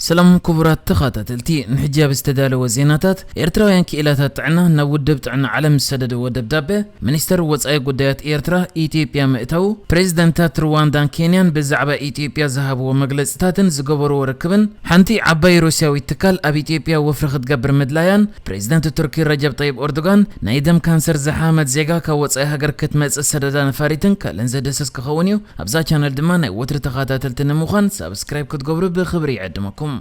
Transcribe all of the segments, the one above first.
ሰላም ክቡራት ተኸታተልቲ፣ ንሕጂ ኣብ ዝተዳለወ ዜናታት፣ ኤርትራውያን ክኢላታት ጥዕና ናብ ውድብ ጥዕና ዓለም ዝሰደድዎ ደብዳበ፣ ሚኒስተር ወጻኢ ጉዳያት ኤርትራ ኢትዮጵያ ምእታዉ፣ ፕሬዝደንታት ሩዋንዳን ኬንያን ብዛዕባ ኢትዮጵያ ዝሃብዎ መግለጽታትን ዝገበርዎ ርክብን፣ ሓንቲ ዓባይ ሩስያዊት ትካል ኣብ ኢትዮጵያ ወፍሪ ክትገብር ምድላያን፣ ፕሬዝደንት ቱርኪ ረጀብ ጠይብ ኦርዶጋን ናይ ደም ካንሰር ዝሓመት ዜጋ ካብ ወጻኢ ሃገር ክትመጽእ ሰደዳ ነፋሪትን ካልእን ዘድህስስ ክኸውን እዩ። ኣብዛ ቻነል ድማ ናይ ወትሪ ተኸታተልቲ ንምዃን ሳብስክራይብ ክትገብሩ ብኽብሪ ይዕድመኩም።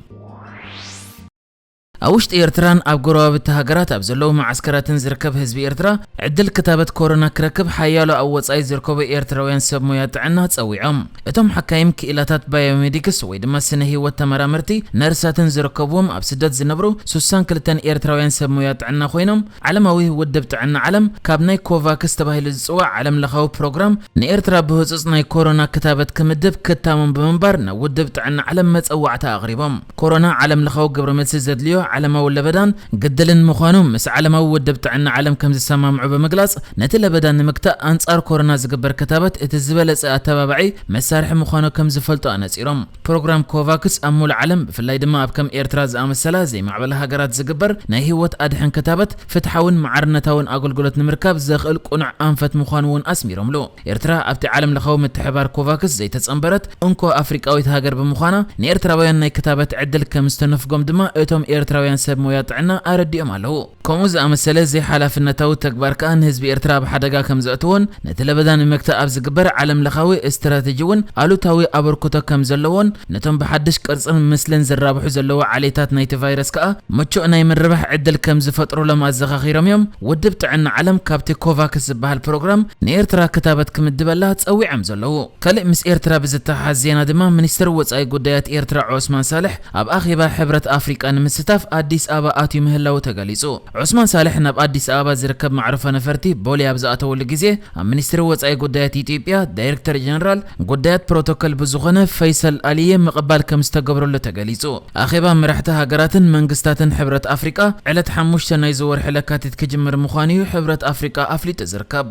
ኣብ ውሽጢ ኤርትራን ኣብ ጎረባብቲ ሃገራት ኣብ ዘለዉ መዓስከራትን ዝርከብ ህዝቢ ኤርትራ ዕድል ክታበት ኮሮና ክረክብ ሓያሎ ኣብ ወጻኢ ዝርከቡ ኤርትራውያን ሰብ ሞያ ጥዕና ጸዊዖም። እቶም ሓካይም ክኢላታት ባዮሜዲክስ ወይ ድማ ስነ ህይወት ተመራመርቲ ነርሳትን ዝርከብዎም ኣብ ስደት ዝነብሩ ሱሳን ክልተን ኤርትራውያን ሰብ ሞያ ጥዕና ኮይኖም ዓለማዊ ውድብ ጥዕና ዓለም ካብ ናይ ኮቫክስ ተባሂሉ ዝጽዋዕ ዓለም ለኻዊ ፕሮግራም ንኤርትራ ብህጹጽ ናይ ኮሮና ክታበት ክምድብ ክታሞም ብምንባር ናብ ውድብ ጥዕና ዓለም መጸዋዕታ ኣቕሪቦም። ኮሮና ዓለም ለኻዊ ግብረ መልሲ ዘድልዮ ዓለማዊ ለበዳን ግድልን ምዃኑ ምስ ዓለማዊ ውድብ ጥዕና ዓለም ከም ዝሰማምዑ ብምግላጽ ነቲ ለበዳ ንምግታእ ኣንጻር ኮሮና ዝግበር ክታበት እቲ ዝበለጸ ኣተባባዒ መሳርሒ ምዃኑ ከም ዝፈልጡ ኣነጺሮም። ፕሮግራም ኮቫክስ ኣብ ሙሉእ ዓለም ብፍላይ ድማ ኣብ ከም ኤርትራ ዝኣመሰላ ዘይማዕበላ ሃገራት ዝግበር ናይ ህይወት ኣድሕን ክታበት ፍትሓውን ማዕርነታውን ኣገልግሎት ንምርካብ ዘኽእል ቁኑዕ ኣንፈት ምዃኑ እውን ኣስሚሮምሉ። ኤርትራ ኣብቲ ዓለም ለኻዊ ምትሕባር ኮቫክስ ዘይተጸንበረት እንኮ ኣፍሪቃዊት ሃገር ብምዃና ንኤርትራውያን ናይ ክታበት ዕድል ከም ዝተነፍጎም ድማ እቶም ኤርትራውያን ሰብ ሞያ ጥዕና ኣረዲኦም ኣለዉ። ከምኡ ዝኣመሰለ ዘይሓላፍነታዊ ተግባር ከኣ ንህዝቢ ኤርትራ ኣብ ሓደጋ ከም ዘእትዎን ነቲ ለበዳ ንምግታእ ኣብ ዝግበር ዓለም ለኻዊ ስትራተጂ እውን ኣሉታዊ ኣበርክቶ ከም ዘለዎን ነቶም ብሓድሽ ቅርጽን ምስልን ዝራብሑ ዘለዉ ዓሌታት ናይቲ ቫይረስ ከኣ ምቹእ ናይ ምርባሕ ዕድል ከም ዝፈጥሩሎም ኣዘኻኺሮም እዮም። ውድብ ጥዕና ዓለም ካብቲ ኮቫክስ ዝበሃል ፕሮግራም ንኤርትራ ክታበት ክምድበላ ጸዊዖም ዘለዉ። ካልእ ምስ ኤርትራ ብዝተሓሓዝ ዜና ድማ ሚኒስትር ወጻኢ ጉዳያት ኤርትራ ዑስማን ሳልሕ ኣብ ኣኼባ ሕብረት ኣፍሪቃ ንምስታፍ ኣዲስ ኣበባ ኣትዩ ምህላዉ ተገሊጹ። ዑስማን ሳልሕ ናብ ኣዲስ ኣበባ ዝርከብ መዕርፎ ነፈርቲ ቦሌ ኣብ ዝኣተወሉ ግዜ ኣብ ሚኒስትሪ ወጻኢ ጉዳያት ኢትዮጵያ ዳይሬክተር ጀነራል ጉዳያት ፕሮቶኮል ብዝኾነ ፈይሰል ኣሊየ ምቕባል ከም ዝተገብረሉ ተገሊጹ። ኣኼባ መራሕቲ ሃገራትን መንግስታትን ሕብረት ኣፍሪቃ ዕለት ሓሙሽተ ናይዚ ወርሒ ለካቲት ክጅምር ምዃኑ እዩ ሕብረት ኣፍሪቃ ኣፍሊጡ ዝርከብ።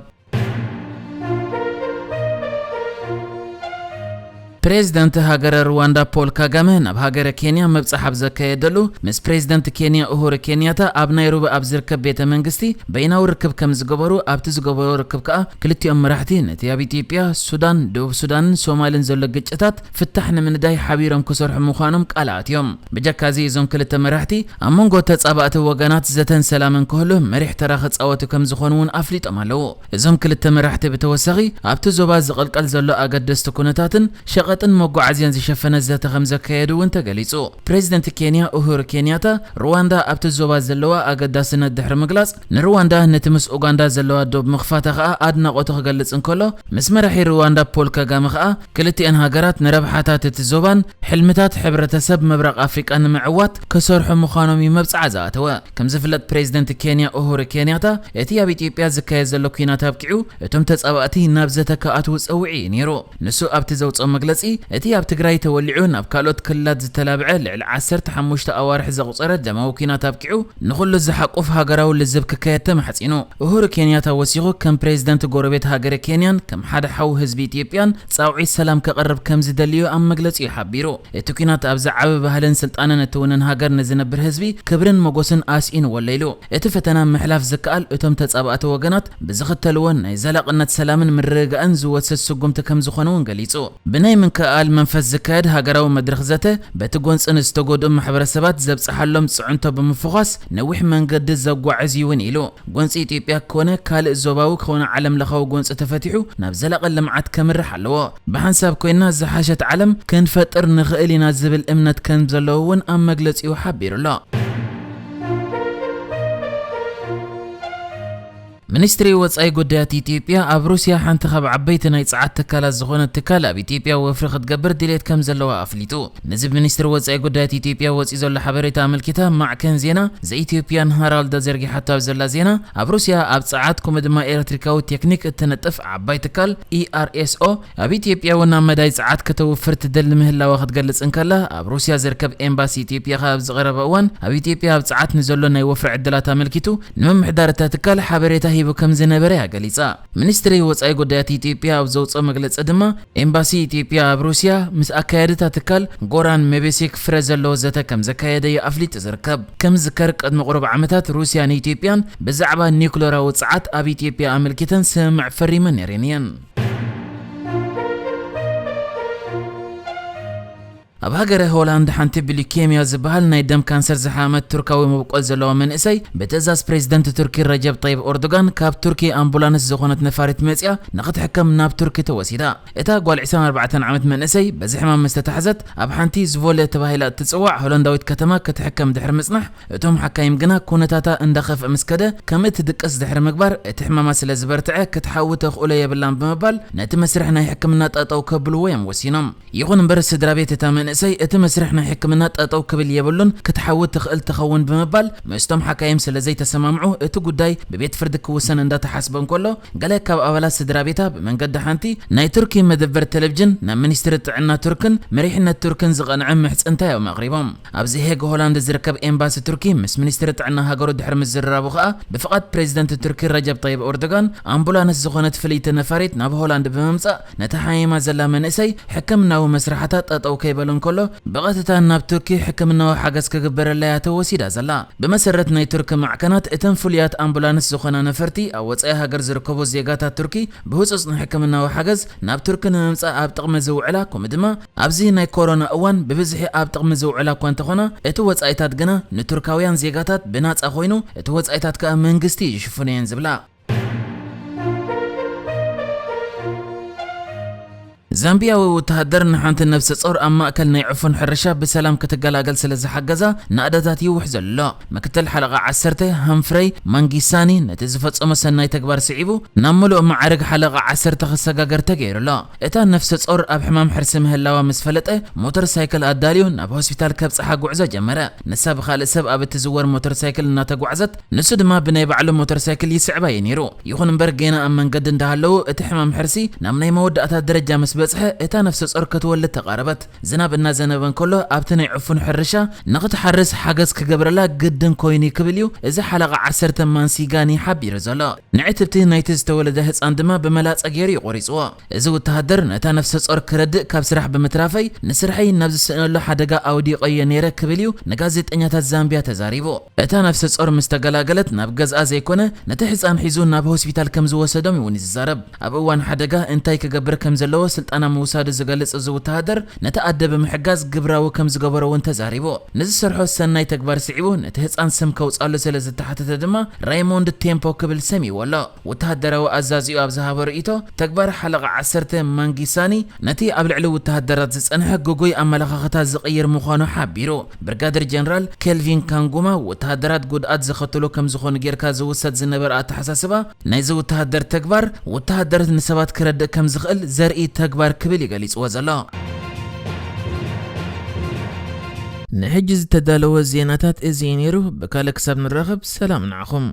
ፕሬዝደንት ሃገረ ሩዋንዳ ፖል ካጋመ ናብ ሃገረ ኬንያ ምብጻሕ ኣብ ዘካየደሉ፣ ምስ ፕሬዝደንት ኬንያ ኡሁሩ ኬንያታ ኣብ ናይሮቢ ኣብ ዝርከብ ቤተ መንግስቲ በይናዊ ርክብ ከም ዝገበሩ፣ ኣብቲ ዝገበሮ ርክብ ከኣ ክልቲኦም መራሕቲ ነቲ ኣብ ኢትዮጵያ፣ ሱዳን፣ ደቡብ ሱዳንን ሶማልን ዘሎ ግጭታት ፍታሕ ንምንዳይ ሓቢሮም ክሰርሑ ምዃኖም ቃል ኣትዮም። ብጀካዚ እዞም ክልተ መራሕቲ ኣብ መንጎ ተጻባእቲ ወገናት ዘተን ሰላምን ክህሉ መሪሕ ተራ ክጻወቱ ከም ዝኾኑ እውን ኣፍሊጦም ኣለዉ። እዞም ክልተ መራሕቲ ብተወሳኺ ኣብቲ ዞባ ዝቕልቀል ዘሎ ኣገደስቲ ኩነታትን ሸቐጥን መጓዓዝያን ዝሸፈነ ዘተ ከም ዘካየዱ እውን ተገሊጹ። ፕሬዝደንት ኬንያ ኡሁሩ ኬንያታ ሩዋንዳ ኣብቲ ዞባ ዘለዋ ኣገዳስነት ድሕሪ ምግላጽ ንሩዋንዳ ነቲ ምስ ኡጋንዳ ዘለዋ ዶብ ምኽፋታ ከኣ ኣድናቖቱ ክገልጽ እንከሎ ምስ መራሒ ሩዋንዳ ፖል ካጋመ ከኣ ክልቲኣን ሃገራት ንረብሓታት እቲ ዞባን ሕልምታት ሕብረተሰብ ምብራቕ ኣፍሪቃ ንምዕዋት ክሰርሑ ምዃኖም እዩ መብጽዓ ዝኣተወ። ከም ዝፍለጥ ፕሬዝደንት ኬንያ ኡሁሩ ኬንያታ እቲ ኣብ ኢትዮጵያ ዝካየድ ዘሎ ኲናት ኣብቂዑ እቶም ተጻባእቲ ናብ ዘተ ክኣትዉ ጸዊዑ እዩ ነይሩ። ንሱ ኣብቲ ዘውጽኦ መግለጺ እቲ ኣብ ትግራይ ተወሊዑ ናብ ካልኦት ክልላት ዝተላብዐ ልዕሊ ዓሰርተ ሓሙሽተ ኣዋርሕ ዘቑጸረ ደማዊ ኲናት ኣብቂዑ ንኹሉ ዝሓቁፍ ሃገራዊ ልዝብ ክካየድ ተማሕጺኑ። ኡሁሩ ኬንያታ ወሲኹ ከም ፕሬዝደንት ጎረቤት ሃገረ ኬንያን ከም ሓደ ሓው ህዝቢ ኢትዮጵያን ጻውዒት ሰላም ከቕርብ ከም ዝደሊ እዩ ኣብ መግለጺኡ ሓቢሩ። እቲ ኲናት ኣብዛ ዓቢ ባህልን ስልጣነን እትውንን ሃገር ንዝነብር ህዝቢ ክብርን መጎስን ኣስኢንዎ ኣሎ ኢሉ። እቲ ፈተና ምሕላፍ ዝከኣል እቶም ተጻባእቲ ወገናት ብዝኽተልዎን ናይ ዘላቕነት ሰላምን ምርግጋእን ዝወስድ ስጉምቲ ከም ዝኾነ እውን ገሊጹ። ብናይ ምክእኣል መንፈስ ዝካየድ ሃገራዊ መድረኽ ዘተ በቲ ጎንጺ ንዝተጎድኡ ማሕበረሰባት ዘብጽሓሎም ጽዕንቶ ብምፍዃስ ነዊሕ መንገዲ ዘጓዕዝ እዩ እውን ኢሉ። ጎንጺ ኢትዮጵያ ኮነ ካልእ ዞባዊ ኮነ ዓለም ለኻዊ ጎንጺ ተፈቲሑ ናብ ዘላቒ ልምዓት ከምርሕ ኣለዎ። ብሓንሳብ ኮይንና ዝሓሸት ዓለም ክንፈጥር ንኽእል ኢና ዝብል እምነት ከም ዘለዎ እውን ኣብ መግለጺኡ ሓቢሩ ኣሎ። ሚኒስትሪ ወጻኢ ጉዳያት ኢትዮጵያ ኣብ ሩስያ ሓንቲ ካብ ዓበይቲ ናይ ጸዓት ትካላት ዝኾነት ትካል ኣብ ኢትዮጵያ ወፍሪ ክትገብር ድሌት ከም ዘለዋ ኣፍሊጡ። ነዚ ሚኒስትሪ ወጻኢ ጉዳያት ኢትዮጵያ ወጺኡ ዘሎ ሓበሬታ ኣመልኪታ ማዕከን ዜና ዘኢትዮጵያን ሃራልድ ዘርጊሓቶ ኣብ ዘላ ዜና ኣብ ሩስያ ኣብ ጸዓት ከምኡ ድማ ኤሌክትሪካዊ ቴክኒክ እትነጥፍ ዓባይ ትካል ኢኣርኤስኦ ኣብ ኢትዮጵያ እውን ኣብ መዳይ ጸዓት ከተውፍር ትደሊ ምህላዋ ክትገልጽ እንከላ ኣብ ሩስያ ዝርከብ ኤምባሲ ኢትዮጵያ ከኣ ኣብዚ ቀረባ እዋን ኣብ ኢትዮጵያ ኣብ ጸዓት ንዘሎ ናይ ወፍሪ ዕድላት ኣመልኪቱ ንምምሕዳር እታ ትካል ሓበሬታ ተዛሪቡ ከም ዝነበረ እያ ገሊጻ። ሚኒስትሪ ወጻኢ ጉዳያት ኢትዮጵያ ኣብ ዘውጽኦ መግለጺ ድማ፣ ኤምባሲ ኢትዮጵያ ኣብ ሩስያ ምስ ኣካያድታ ትካል ጎራን ሜቤሴክ ፍረ ዘለዎ ዘተ ከም ዘካየደ እዩ ኣፍሊጡ ዝርከብ። ከም ዝዝከር፣ ቅድሚ ቁሩብ ዓመታት ሩስያን ኢትዮጵያን ብዛዕባ ኒውክለራዊ ጸዓት ኣብ ኢትዮጵያ ኣመልኪተን ስምምዕ ፈሪመን ነይረን እየን። ኣብ ሃገረ ሆላንድ ሓንቲ ብሊኬምያ ዝበሃል ናይ ደም ካንሰር ዝሓመት ቱርካዊ መብቆል ዘለዋ መንእሰይ ብትእዛዝ ፕሬዝደንት ቱርኪ ረጀብ ጠይብ ኦርዶጋን ካብ ቱርኪ ኣምቡላንስ ዝኾነት ነፋሪት መጽያ ንኽትሕከም ናብ ቱርኪ ተወሲዳ። እታ ጓል ዕስራን ኣርባዕተን ዓመት መንእሰይ በዚ ሕማም ምስ ተታሕዘት ኣብ ሓንቲ ዝቮለ ተባሂላ እትጽዋዕ ሆላንዳዊት ከተማ ክትሕከም ድሕሪ ምጽናሕ፣ እቶም ሓካይም ግና ኩነታታ እንዳኸፍአ ምስ ከደ ከም እትድቅስ ድሕሪ ምግባር እቲ ሕማማ ስለ ዝበርትዐ ክትሓዊ ተኽእሎ የብላን ብምባል ነቲ መስርሕ ናይ ሕክምና ጠጠው ከብልዎ እዮም ወሲኖም። ይኹን እምበር፣ ስድራ ቤት እታ መንእሰይ እቲ መስርሕ ናይ ሕክምና ጠጠው ክብል የብሉን፣ ክትሓዊ ትኽእል ትኸውን ብምባል ምስቶም ሓካይም ስለ ዘይተሰማምዑ እቲ ጉዳይ ብቤት ፍርዲ ክውሰን እንዳተሓስበ እንከሎ፣ ገለ ካብ ኣባላት ስድራ ቤታ ብመንገዲ ሓንቲ ናይ ቱርኪ መደበር ቴሌቪዥን ናብ ሚኒስትሪ ጥዕና ቱርክን መሪሕነት ቱርክን ዝቐንዐ ምሕጽንታ እዮም ኣቕሪቦም። ኣብዚ ሄግ ሆላንድ ዝርከብ ኤምባሲ ቱርኪ ምስ ሚኒስትሪ ጥዕና ሃገሩ ድሕሪ ምዝርራቡ ከኣ ብፍቓድ ፕሬዚደንት ቱርኪ ረጀብ ጠይብ ኦርዶጋን ኣምቡላንስ ዝኾነት ፍልይቲ ነፋሪት ናብ ሆላንድ ብምምጻእ ነታ ሓሚማ ዘላ መንእሰይ ሕክምናዊ መስርሓታ ጠጠው ከይበለ እንከሎ፣ ብቐጥታ ናብ ቱርኪ ሕክምናዊ ሓገዝ ክግበረላ እያ ተወሲዳ ዘላ። ብመሰረት ናይ ቱርኪ ማዕከናት፣ እተን ፍሉያት ኣምቡላንስ ዝኾና ነፈርቲ ኣብ ወጻኢ ሃገር ዝርከቡ ዜጋታት ቱርኪ ብህጹጽ ንሕክምናዊ ሓገዝ ናብ ቱርኪ ንምምጻእ ኣብ ጥቕሚ ዝውዕላ፣ ከምኡ ድማ ኣብዚ ናይ ኮሮና እዋን ብብዝሒ ኣብ ጥቕሚ ዝውዕላ እኳ እንተኾና፣ እቲ ወጻኢታት ግና ንቱርካውያን ዜጋታት ብናጻ ኮይኑ፣ እቲ ወጻኢታት ከኣ መንግስቲ ይሽፍኖ እየን ዝብላ። ዛምቢያዊ ወተሃደር ንሓንቲ ነብሰ ጾር ኣብ ማእከል ናይ ዕፉን ሕርሻ ብሰላም ክትገላገል ስለ ዝሓገዛ፣ ናእዳታት ይውሕዘሉ ኣሎ። ምክትል ሓለቓ ዓሰርተ ሃምፍረይ ማንጊሳኒ ነቲ ዝፈጸሞ ሰናይ ተግባር ስዒቡ፣ ናብ ምሉእ መዓርግ ሓለቓ ዓሰርተ ክሰጋገር ተገይሩ ኣሎ። እታ ነፍሰ ጾር ኣብ ሕማም ሕርሲ ምህላዋ ምስ ፈለጠ፣ ሞተር ሳይክል ኣዳልዩ ናብ ሆስፒታል ከብጽሓ ጉዕዞ ጀመረ። ንሳ ብኻልእ ሰብ ኣብ እትዝወር ሞተር ሳይክል እናተጓዕዘት፣ ንሱ ድማ ብናይ ባዕሉ ሞተር ሳይክል ይስዕባ እዩ ነይሩ። ይኹን እምበር፣ ጌና ኣብ መንገዲ እንዳሃለዉ እቲ ሕማም ሕርሲ ናብ ናይ መወዳእታ ደረጃ ምስ በጽሐ፣ እታ ነፍሰ ጾር ክትወልድ ተቓረበት። ዝናብ እናዘነበ እንከሎ፣ ኣብቲ ናይ ዕፉን ሕርሻ ንኽትሓርስ ሓገዝ ክገብረላ ግድን ኮይኑ ክብል እዩ እዚ ሓለቓ ዓሰርተ ማንሲጋኒ ሓቢሩ ዘሎ። ንዕትብቲ ናይቲ ዝተወለደ ህጻን ድማ ብመላጸ ገይሩ እዩ ቆሪጽዎ። እዚ ወተሃደር ነታ ነፍሰ ጾር ክረድእ ካብ ስራሕ ብምትራፈይ፣ ንስርሐይ ናብ ዝስእነሉ ሓደጋ ኣውዲቐዮ ነይረ ክብል እዩ ንጋዜጠኛታት ዛምቢያ ተዛሪቡ። እታ ነፍሰ ጾር ምስ ተገላገለት፣ ናብ ገዝኣ ዘይኮነ ነቲ ህጻን ሒዙ ናብ ሆስፒታል ከም ዝወሰዶም እውን እዩ ዝዛረብ። ኣብ እዋን ሓደጋ እንታይ ክገብር ከም ዘለዎ ስልጠና ምውሳዱ ዝገልጽ እዚ ወተሃደር፣ ነቲ ኣደ ብምሕጋዝ ግብራዊ ከም ዝገበሮ እውን ተዛሪቡ። ንዝሰርሖ ሰናይ ተግባር ስዒቡ፣ ነቲ ህጻን ስም ከውጻሉ ስለ ዝተሓተተ ድማ ራይሞንድ ቴምፖ ክብል ሰሚዎ ኣሎ። ወተሃደራዊ ኣዛዚኡ ኣብ ዝሃቦ ርእይቶ፣ ተግባር ሓለቓ ዓሰርተ ማንጊሳኒ ነቲ ኣብ ልዕሊ ወተሃደራት ዝጸንሐ ግጉይ ኣመለኻኽታ ዝቕይር ምዃኑ ሓቢሩ። ብርጋደር ጀነራል ኬልቪን ካንጉማ፣ ወተሃደራት ጉድኣት ዘኸትሉ ከም ዝኾኑ ጌርካ ዝውሰድ ዝነበረ ኣተሓሳስባ ናይዚ ወተሃደር ተግባር፣ ወተሃደር ንሰባት ክረድእ ከም ዝኽእል ዘርኢ ተግባር ክብል እዩ ገሊጽዎ ዘሎ። ንሕጂ ዝተዳለወ ዜናታት እዚ እዩ ነይሩ። ብካልእ ክሳብ ንራኸብ፣ ሰላም ንዓኹም።